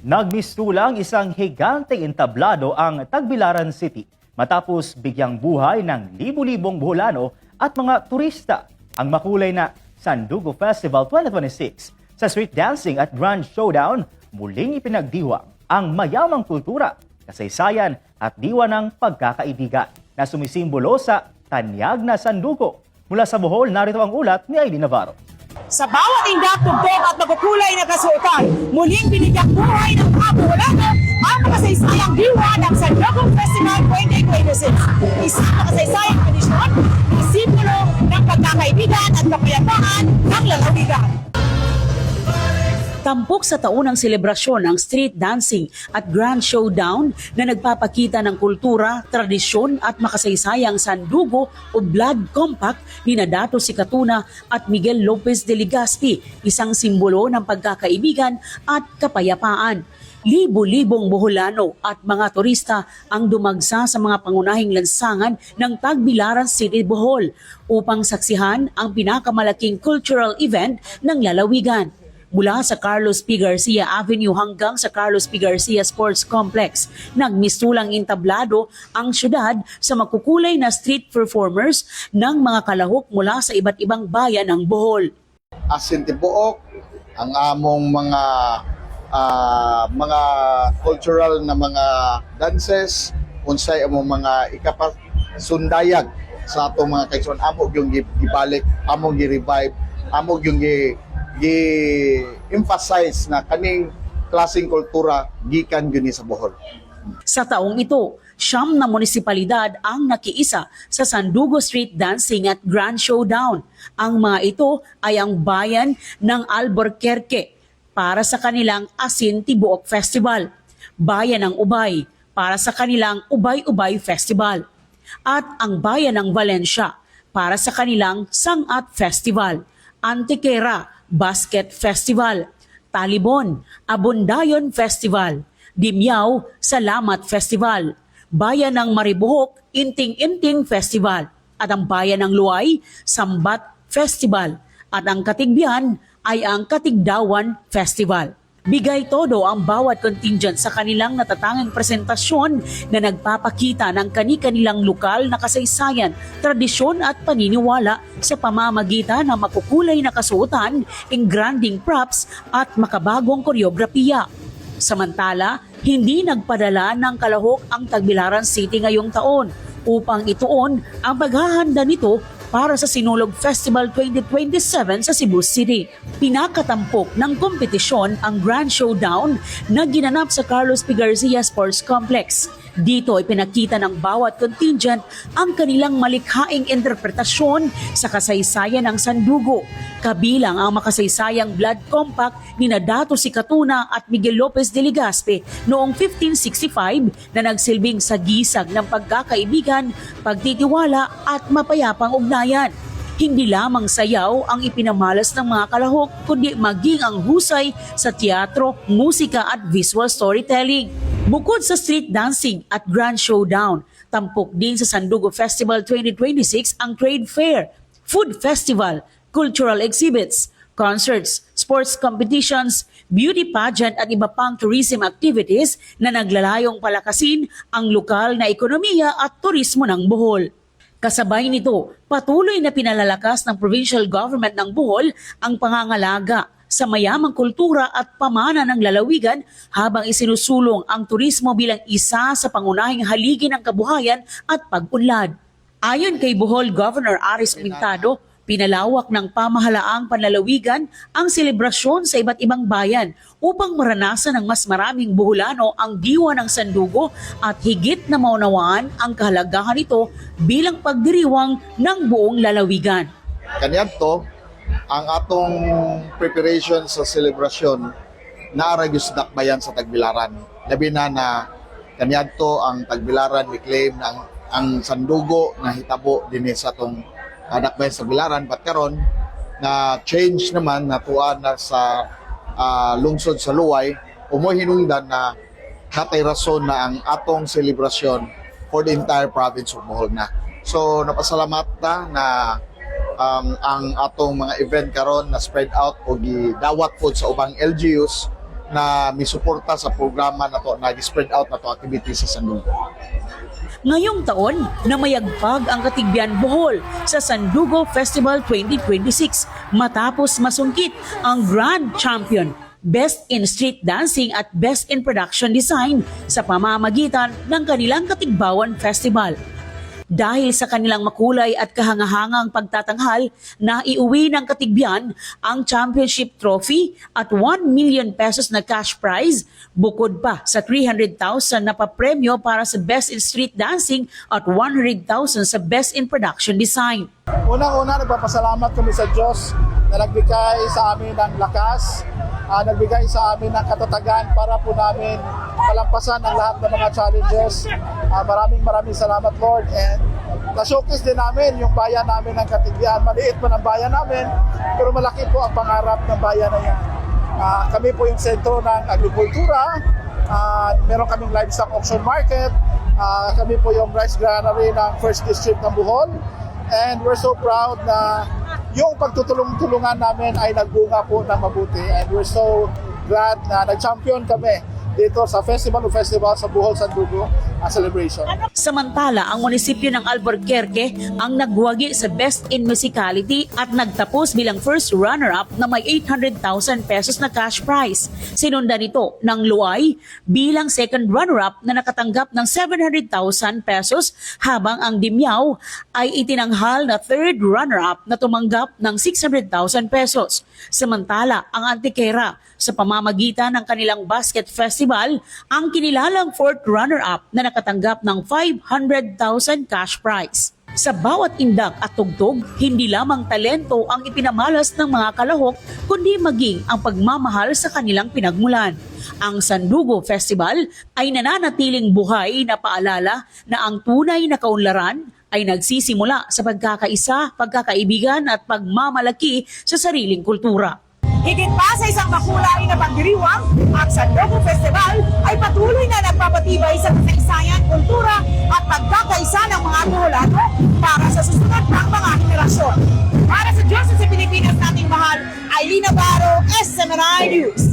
Nagmistulang isang higanteng entablado ang Tagbilaran City matapos bigyang buhay ng libu-libong Boholano at mga turista ang makulay na Sandugo Festival 2026. Sa street dancing at grand showdown, muling ipinagdiwang ang mayamang kultura, kasaysayan at diwa ng pagkakaibigan na sumisimbolo sa tanyag na sandugo. Mula sa Bohol, narito ang ulat ni Aileen Navarro. Sa bawat indak, tugtog at magkukulay na kasuotan, muling binigyang buhay ng mga Boholano ang makasaysayang diwa ng Sandugo Festival 2026. Isang makasaysayang tradisyon na simbolo ng pagkakaibigan at kapayapaan ng lalawigan. Tampok sa taunang selebrasyon ang street dancing at grand showdown na nagpapakita ng kultura, tradisyon at makasaysayang sandugo o blood compact ni Dato Sikatuna at Miguel Lopez de Legazpi, isang simbolo ng pagkakaibigan at kapayapaan. Libo-libong Boholano at mga turista ang dumagsa sa mga pangunahing lansangan ng Tagbilaran City, Bohol upang saksihan ang pinakamalaking cultural event ng lalawigan. Mula sa Carlos P. Garcia Avenue hanggang sa Carlos P. Garcia Sports Complex, nagmistulang entablado ang syudad sa makukulay na street performers ng mga kalahok mula sa iba't ibang bayan ng Bohol. Asin tibuok ang among mga cultural na mga dances, unsay among mga ikapasundayag sa atong mga kaigsoon, amo yung gibalik, amo gi-revive, amo yung gi-emphasize na kaning klaseng kultura gikan gyud sa Bohol. Sa taong ito, 9 na munisipalidad ang nakiisa sa Sandugo Street Dancing at Grand Showdown. Ang mga ito ay ang bayan ng Alburquerque para sa kanilang Asin Tibuok Festival, bayan ng Ubay para sa kanilang Ubay-Ubay Festival, at ang bayan ng Valencia para sa kanilang Sangat Festival, Antequera Basket Festival, Talibon, Abundayon Festival, Dimyao, Salamat Festival, Bayan ng Maribohok, Inting-Inting Festival, at ang Bayan ng Luay, Sambat Festival, at ang Katigbian ay ang Katigdawan Festival. Bigay todo ang bawat contingent sa kanilang natatanging presentasyon na nagpapakita ng kani-kanilang lokal na kasaysayan, tradisyon at paniniwala sa pamamagitan ng makukulay na kasuotan, engranding props at makabagong koreografiya. Samantala, hindi nagpadala ng kalahok ang Tagbilaran City ngayong taon upang ituon ang paghahanda nito para sa Sinulog Festival 2027 sa Cebu City. Pinakatampok ng kompetisyon ang Grand Showdown na ginanap sa Carlos P. Garcia Sports Complex. Dito ay pinakita ng bawat contingent ang kanilang malikhaing interpretasyon sa kasaysayan ng sandugo. Kabilang ang makasaysayang blood compact ni Dato Sikatuna at Miguel Lopez de Legazpi noong 1565 na nagsilbing sagisag ng pagkakaibigan, pagtitiwala at mapayapang ugnayan. Hindi lamang sayaw ang ipinamalas ng mga kalahok, kundi maging ang husay sa teatro, musika at visual storytelling. Bukod sa street dancing at grand showdown, tampok din sa Sandugo Festival 2026 ang trade fair, food festival, cultural exhibits, concerts, sports competitions, beauty pageant at iba pang tourism activities na naglalayong palakasin ang lokal na ekonomiya at turismo ng Bohol. Kasabay nito, patuloy na pinalalakas ng provincial government ng Bohol ang pangangalaga sa mayamang kultura at pamana ng lalawigan habang isinusulong ang turismo bilang isa sa pangunahing haligi ng kabuhayan at pag-unlad. Ayon kay Bohol Governor Aris Pintado, pinalawak ng pamahalaang panlalawigan ang selebrasyon sa iba't ibang bayan upang maranasan ng mas maraming Boholano ang diwa ng sandugo at higit na maunawaan ang kahalagahan nito bilang pagdiriwang ng buong lalawigan. Kaniadto ang atong preparation sa celebration naaragos dakbayan sa Tagbilaran. Labi na kaniadto ang Tagbilaran ni-claim na ang sandugo na hitabo din sa atong dakbayan sa Tagbilaran, but karon na change naman na tuan na sa lungsod sa Luay, umoy hinungdan na natay rason na ang atong celebration for the entire province of Bohol na. So napasalamat na ang atong mga event karon na spread out o gidawat po sa ubang LGUs na misuporta sa programa na to, nag-spread out na to activity sa Sandugo. Ngayong taon, namayagpag ang Katigbian Bohol sa Sandugo Festival 2026 matapos masungkit ang Grand Champion, Best in Street Dancing at Best in Production Design sa pamamagitan ng kanilang Katigbawan Festival. Dahil sa kanilang makulay at kahangahangang pagtatanghal, naiuwi ng Katigbian ang championship trophy at 1 million pesos na cash prize, bukod pa sa 300,000 na papremyo para sa Best in Street Dancing at 100,000 sa Best in Production Design. Unang-una, nagpapasalamat kami sa Diyos na nagbigay sa amin ng lakas, nagbigay sa amin ng katatagan para po namin malampasan ang lahat ng mga challenges. Maraming salamat, Lord. And na-showcase din namin yung bayan namin ng Katigbian. Maliit man ang bayan namin, pero malaki po ang pangarap ng bayan na yan. Kami po yung sentro ng agrikultura. Meron kaming livestock auction market. Kami po yung rice granary ng First District ng Bohol. And we're so proud na yung pagtutulong-tulungan namin ay nagbunga po ng mabuti. And we're so glad na nag-champion kami dito sa Festival sa Bohol Sandugo celebration. Samantala, ang munisipyo ng Albuquerque ang nagwagi sa Best in Musicality at nagtapos bilang first runner-up na may 800,000 pesos na cash prize. Sinundan nito ng Luay bilang second runner-up na nakatanggap ng 700,000 pesos, habang ang Dimyao ay itinanghal na third runner-up na tumanggap ng 600,000 pesos. Samantala, ang Antequera sa pamamagitan ng kanilang basket festival ang kinilalang fourth runner-up na nakatanggap ng 500,000 cash prize. Sa bawat indak at tugtog, hindi lamang talento ang ipinamalas ng mga kalahok, kundi maging ang pagmamahal sa kanilang pinagmulan. Ang Sandugo Festival ay nananatiling buhay na paalala na ang tunay na kaunlaran ay nagsisimula sa pagkakaisa, pagkakaibigan at pagmamalaki sa sariling kultura. Higit pa sa isang makulay na pagdiriwang, ang Sandugo Festival ay patuloy na nagpapatibay sa kasaysayan, kultura at pagkakaisa ng mga Boholano para sa susunod ng mga henerasyon. Para sa Diyos at sa Pilipinas nating mahal, Aileen Navarro, SMNI News.